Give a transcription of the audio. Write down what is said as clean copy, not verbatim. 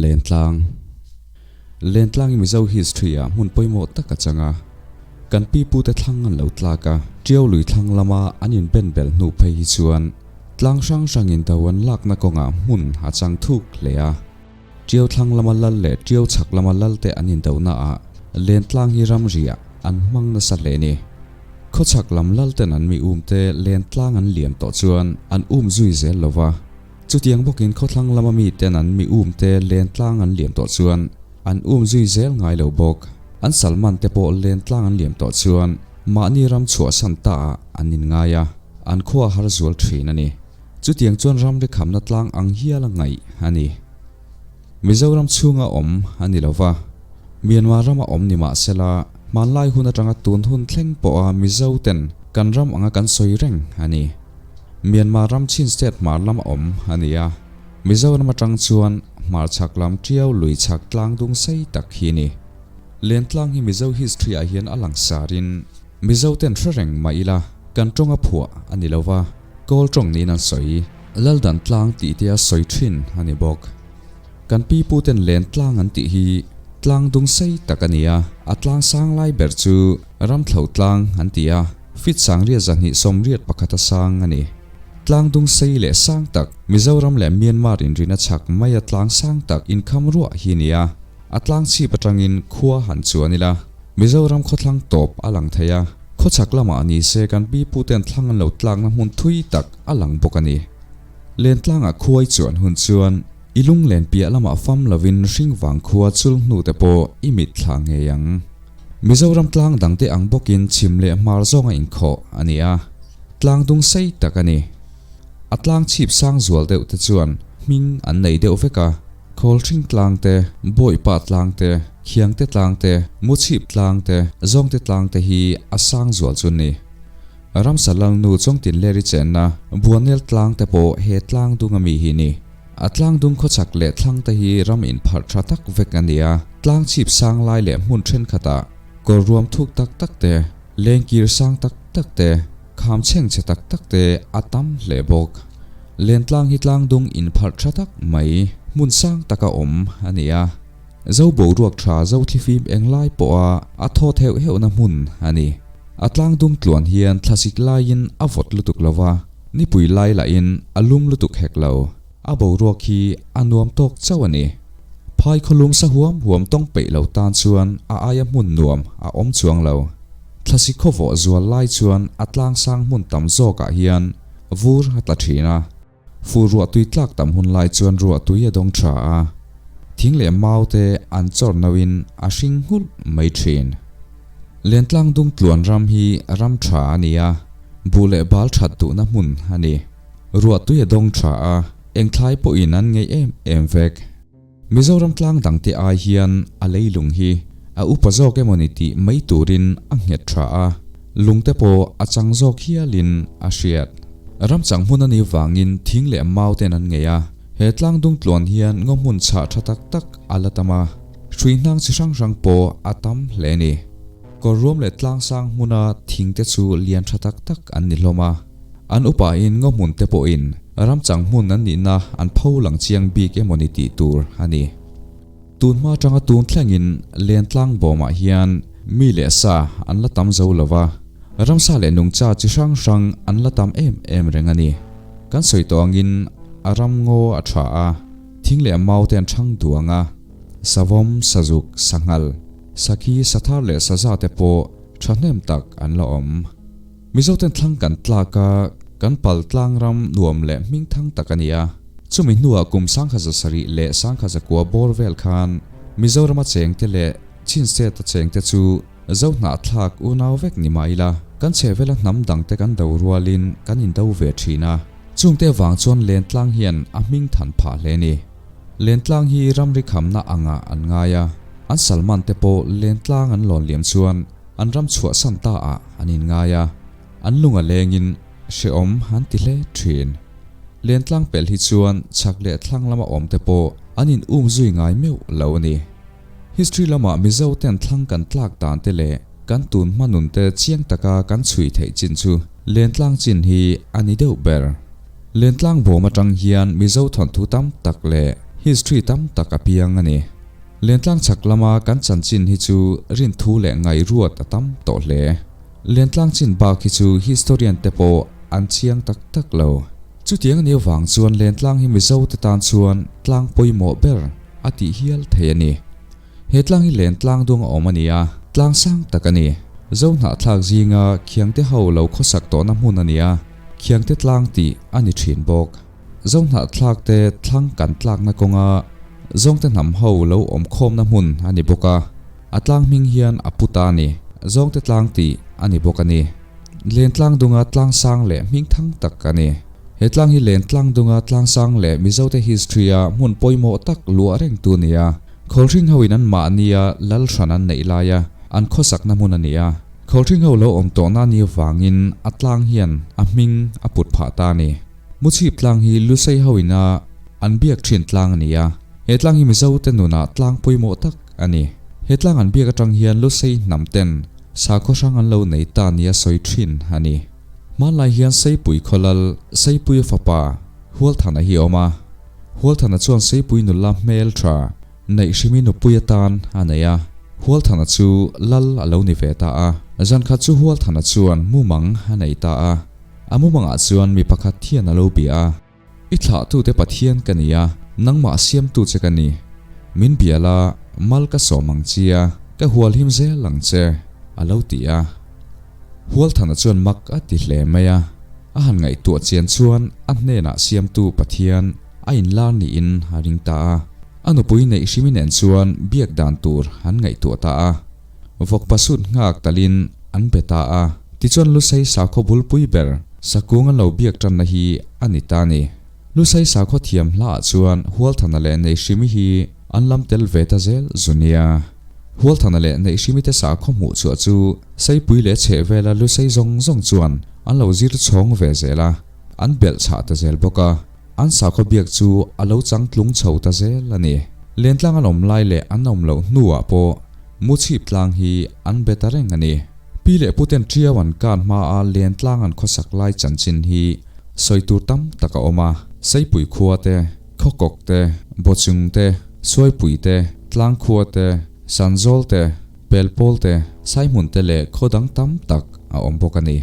Lentlang Lentlang hi Mizo history ah hmun pawimawh tak a chang a. Kan pi pute thlang an lo tlak a, Tiau lui thlang lama an inben belh hnu phei hi chuan tlang hrang hrangin do an lakna kawngah hmun a chang thuk hle a. Tiau thlang lama lal leh Tiau chhak lama lal te an indohna ah Lentlang hi ramriah an hmang nasa hle ni. Khawchhak lam lal ten an mi um te Lentlang an liam tawh chuan an um zui zel lo va. Chutiang bawkin khawthlang lama mi ten an mi um te Lentlang an liam tawh chuan an um zui zel ngai lo bawk. An salman te pawh Lentlang an liam tawh chuan mahni ram chhuahsan ta ah an inngai a, an khua har zual thin a ni. Chutiang chuan ramri khamna tlang ang hial a ngaih a ni. Mizoram chhunga awm a ni lo va, Myanmar rama awm ni mah sela, hmanlai hun atanga tun hun thleng pawha Mizo ten kan ram anga kan sawi reng a ni. Myanmar ram Chin State hmar lama awm a ni a, Mizoram atang chuan hmarchhak lam Tiau lui chhak tlang dung sei tak hi a ni. Lentlang hi Mizo history ah hian a langsarin Mizo ten hre reng mah ila kan tawnga phuah a ni lo va, Kawl tawng niin an sawi. Laldan tlang tih te a sawi thin a ni bawk. Kan pi pu ten len tlang an tih hi tlang dung sei tak a ni a, a tlang sang lai ber chu Ramthlo tlang an ti a, feet sangriat 281 a sang a ni. Tlang dung sei leh sang tak Mizoram leh Myanmar inrina chhak maia tlang sang tak inkham ruah hi a ni a, a tlang chhip atangin khua han chuan ila. Mizoram khawthlang tawp a lang thei a, khawchhak lamah ni se kan pi puten thlang an lo tlakna hmun thui tak a lang bawk a ni. Lentlangah khuai chuan hun chuan i lunglen piah lamah fam lovin hring vang khua chul hnu te pawh i mit thla ngei ang. Mizoram tlang dangte ang bawkin chhim leh hmar zawnga inkhawh a ni a, tlang dung sei tak a ni. A tlang chhip sang zual deuh te chuan hming an nei deuh vek a, Khawlhring tlang te, Bawipa tlang te, Khiangte tlang te, Muchhip tlang te, Zawngte tlang te hi a sang zual chu ni. Ramsa Lalnu Chawngtinleri chenna Buanel tlang te pawh he tlang dung ami hi ni. A tlang dung khawchhak leh thlang te hi ram inpharh tha tak vek a ni a, tlang chhip sang lai leh hmun thenkhatah kawr ruam thuk tak tak te, lengkir sang tak tak te, kham chheng chhe tak tak te a tam hle bawk. Lentlang hi tlang dung inpharh tha tak mai, hmun sang taka awm a ni a. Zo boruak tha zo thlifim englai pawha a thaw theuh heuhna hmun a ni. A tlang dung tluan hian thlasik laiin a vawt lutuk lo va, nipui lai lahin a lum lutuk hek lo. A boruak hi a nuam tawk chauh a ni. Phai khawlum sa huam huam tawng peih lo tan chuan a aia hmun nuam a awm chuang lo. Thlasik khawvawh zual lai chuan a tlang sang hmun tam zawkah hian vur a tla thin a. Fur ruah tui tlak tam hun lai chuan ruah tui a dawng tha a, thing leh mau te an chawr no in a hring nghulh mai thin. Lentlang dung tluan ram hi ram tha a ni a, buh leh bal that duhna hmun a ni. Ruah tui a dawng tha a, eng thlai pawhin an ngeih em em vek. Mizoram tlang dangte ai hian a leilung hi a upa zawk emawni tih mai turin a nghet tha a, lungte pawh a chang zawk hialin a hriat. Ram chang hmun a nih vangin thing leh mau ten an ngei a, he tlang dung tluan hian ngaw hmun chhah tha tak tak a la tam a, hrui hnang chi hrang hrang pawh a tam hle a ni. Kawr ruam leh tlang sang hmuna thingte chu lian tha tak tak an ni hlawm a. An upain ngaw hmun te pawhin ram chang hmun an nihna an pho lang chiang bik emawni tih tur a ni. Tun hma atanga tun thlengin Lentlang bawmah hian mi leh sa an la tam zo lo va, ramsa leh nungcha chi hrang hrang an la tam em em reng a ni. Kan sawi tawh angin a ram ngaw a tha a, thing leh mau te an thang duang a, savawm, sazuk, sanghal, sakhi, sathar leh saza te pawh thahnem tak an la awm. Mizoten thlang kan tlak a, kan pal tlang ram nuam leh hming thang tak a ni a. Chumi hnuah kum 1700 leh 1900 bawr vel khan Mizorama chengte leh Chin State-a chengte chu Zo hnahthlak unau vek ni mah ila, kan chhehvela hnam dangte kan do rualin kan indo ve thin a. Chungte avang chuan Lentlang hian a hming than phah hle a ni. Lentlang hi ramri khamna angah an ngai a, an salman te pawh Lentlang an lawn liam chuan An ram chhuahsan ta ah an inngai a, an lung a lengin hrehawm an ti hle thin. Lentlang pelh hi chuan chhak leh thlang lama awm te pawh an in um zui ngai meuh lo a ni. History lamah Mizo ten thlang kan tlak dan te leh kan tun hma nun te chiang taka kan chhui theih chin chu Lentlang chin hi a ni deuh ber. Lentlang bawm atang hian Mizo thawnthu tam tak leh. History tam tak a piang a ni. Lentlang chhak lama kan chanchin hi chu rinthu leh ngaihruat a tam tawh hle. Lentlang chin bak hi chu historian te pawh an chiang tak tak lo. Chutiang a nih avang chuan Lentlang hi Mizo te tan chuan tlang pawimawh ber a tih hial thei a ni. He tlang hi Lentlang dung a awm a ni a, tlang sang tak a ni. Zo hnahthlak zinga Khiangte ho lo khawsak tawhna hmun a ni a, Khiangte tlang tih a ni thin bawk. Zo hnahthlak te thlang kan tlakna kawnga Zawngte hnam ho lo awm khawmna hmun a ni bawk a, a tlang hming hian a pu ta a ni. Zawngte tlang tih a ni bawk a ni. Lentlang dunga tlang sang leh hming thang tak a ni. He tlang hi Lentlang dunga tlang sang leh Mizote history-a hmun pawimawh tak luah rengtu a ni a. Khawlhring hoin an mahnia lal hran an neih laia an khawsakna hmun a ni a. Khawlhring ho lo awm tawhna a nih avangin a tlang hian a hming a put phah ta a ni. Muchhip tlang hi Lusei ho ina an biak thin tlang a ni a, he tlang hi Mizo te nunah tlang pawimawh tak a ni. He tlang an biak atang hian Lusei hnam ten sakhaw hrang an lo nei ta nia sawi thin a ni. Hmanlai hian Seipui khawlal Seipuia fapa Hualthana hi a awm a, Hualthana chuan Seipui nula hmel tha Neih hrimi nupui atan a nei a, Hualthana chu lal a lo ni ve ta a. Zankhat chu Hualthana chuan mumang a nei ta a. A mumangah chuan mi pakhat hian a lo bia a, I thlahtute Pathian ka ni a, nangmah siamtu che ka ni. Min bia la, mal ka sawm ang che a, ka hual him zel ang che, a lo ti a. Hualthana chuan mak a ti hle mai a, a han ngaihtuah chian chuan a hnenah siamtu Pathian a inlar niin a ring ta a. A nupui neih hrimi nen chuan biak dan tur an ngaihtuah ta a. Vawk pasut nghak talin an be ta a. Tichuan Lusei sakhaw bulpui ber Sakung an lo biak tanna hi a ni ta a ni. Lusei sakhaw thiam hlaah chuan Hualthana leh Neihhrimi hi an lam tel ve ta zel zu nia. Hualthana leh Neihhrimi te sakhaw hmuh chhuah chu Seipui leh chhehvela Lusei zawng zawng chuan an lo zir chhawng ve zel a, an belh chhah ta zel bawk a. An sakhaw biak chu a lo changtlung chho ta zel a ni. Lentlang an awm lai leh an awm loh hnuah pawh Muchhip tlang hi an be ta reng a ni. Pi leh puten Ṭiau an kan hmaa Lentlang an khawsak lai chanchin hi sawi tur tam tak a awm a. Seipui khua te, Khawkawk te, Bawchung te, Suaipui te, Tlangkhua te, Sanzawl te, Pelpawl te, Saihmun te leh khaw dang tam tak a awm bawk a ni.